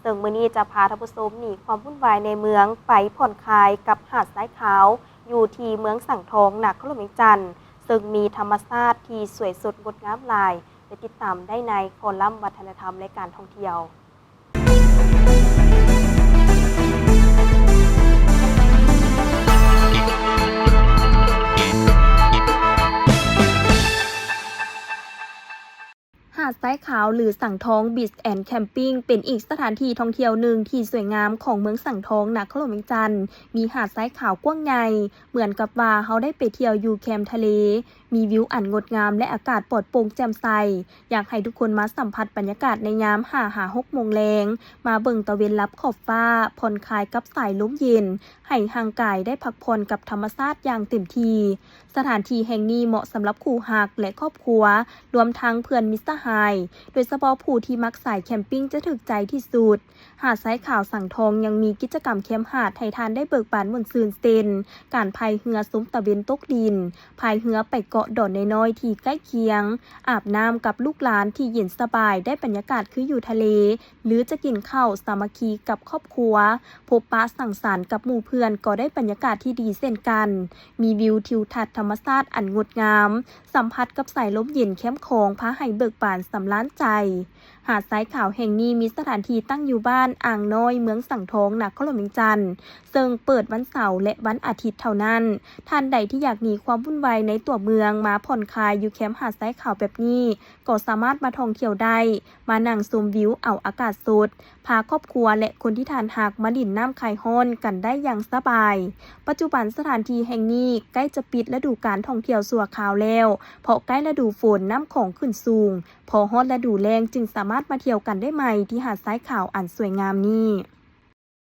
ເຊິ່ງມື້ນີ້ຈະພາທ່ານຜູ້ຊົມໜີຄວາມວຸ່ນວາຍໃນເມືອງ ໄປຜ່ອນຄາຍກັບຫາດຊາຍຂາວ ຢູ່ທີ່ເມືອງສັງທອງ ນະຄອນຫຼວງວຽງຈັນ ເຊິ່ງມີທຳມະຊາດທີ່ສວຍສົດງົດງາມຫຼາຍ. ໄປຕິດຕາມໄດ້ໃນຄອລັມວັດທະນະທຳ ແລະ ການທ່ອງທ່ຽວ. ຫາດຊາຍຂາວ ຫຼື ສັງທອງ Beach and Camping ເປັນອີກສະຖານທີ່ທ່ອງທ່ຽວໜຶ່ງທີ່ສວຍງາມຂອງເມືອງສັງທອງ ນະຄອນຫຼວງວຽງຈັນ. ມີຫາດຊາຍຂາວກວ້າງໃຫຍ່ ເໝືອນກັບວ່າເຮົາໄດ້ໄປທ່ຽວຢູ່ແຄມທະເລ, ມີວິວອັນງົດງາມ ແລະ ອາກາດປອດໂປ່ງແຈ່ມໃສ. ຢາກໃຫ້ທຸກຄົນມາສຳຜັດບັນຍາກາດໃນຍາມຫ້າຫາຫົກໂມງແລງ, ມາເບິ່ງຕາເວັນລັບຂອບຟ້າ, ຜ່ອນຄາຍກັບສາຍລົມເຢັນ, ໃຫ້ຮ່າງກາຍໄດ້ພັກຜ່ອນກັບທຳມະຊາດຢ່າງເຕັມທີ່. ສະຖານທີ່ແຫ່ງນີ້ເໝາະສຳລັບຄູ່ຮັກ ແລະ ຄອບຄົວ, ລວມທັງເພື່ອນມິດສະຫາຍ, ໂດຍສະເພາະຜູ້ທີ່ມັກສາຍແຄມປິງຈະຖືກໃຈທີ່ສຸດ. ຫາດຊາຍຂາວສັງທອງຍັງມີກິດຈະກຳແຄມຫາດໃຫ້ທ່ານໄດ້ເບີກບານມ່ວນຊື່ນ ເຊັ່ນ ການພາຍເຮືອຊົມຕາເວັນຕົກດິນ, ພາຍເຮືອໄປເກາະດອນນ້ອຍໆທີ່ໃກ້ຄຽງ, ອາບນ້ຳກັບລູກຫຼານທີ່ເຢັນສະບາຍ, ໄດ້ບັນຍາກາດຄືຢູ່ທະເລ, ຫຼື ຈະກິນເຂົ້າສາມັກຄີກັບຄອບຄົວ, ພົບປະສັງສັນກັບໝູ່ເພື່ອນກໍໄດ້ບັນຍາກາດທີ່ດີເຊັ່ນກັນ. ມີວິວທິວທັດທຳມະຊາດອັນງົດງາມ, ສຳຜັດກັບສາຍລົມເຢັນແຄມຂອງ ພາໃຫ້ເບີກບານສຳລານໃຈ. ຫາດຊາຍຂາວແຫ່ງນີ້ມີສະຖານທີ່ຕັ້ງຢູ່ບ້ານອ່າງນ້ອຍ ເມືອງສັງທອງ ນະຄອນຫຼວງວຽງຈັນ, ເຊິ່ງເປີດວັນເສົາ ແລະ ວັນອາທິດເທົ່ານັ້ນ. ທ່ານໃດທີ່ຢາກໜີຄວາມວຸ່ນວາຍໃນຕົວເມືອງ ມາຜ່ອນຄາຍຢູ່ແຄມຫາດຊາຍຂາວແບບນີ້ ກໍສາມາດມາທ່ອງທ່ຽວໄດ້, ມານັ່ງຊົມວິວເອົາອາກາດສົດ, ພາຄອບຄົວ ແລະ ຄົນທີ່ທ່ານຮັກມາຫຼິ້ນນ້ຳຄາຍຮ້ອນກັນໄດ້ຢ່າງສະບາຍ. ປັດຈຸບັນສະຖານທີ່ແຫ່ງນີ້ໃກ້ຈະປິດລະດູການທ່ອງທ່ຽວຊົ່ວຄາວແລ້ວ, ເພາະໃກ້ລະດູຝົນນ້ຳຂອງຂຶ້ນສູງ, ພໍຮອດລະດູແລ້ງຈຶ່ງສາມາດມາທ່ຽວກັນໄດ້ໃໝ່ທີ່ຫາດຊາຍຂາວອັນສວຍງາມນີ້.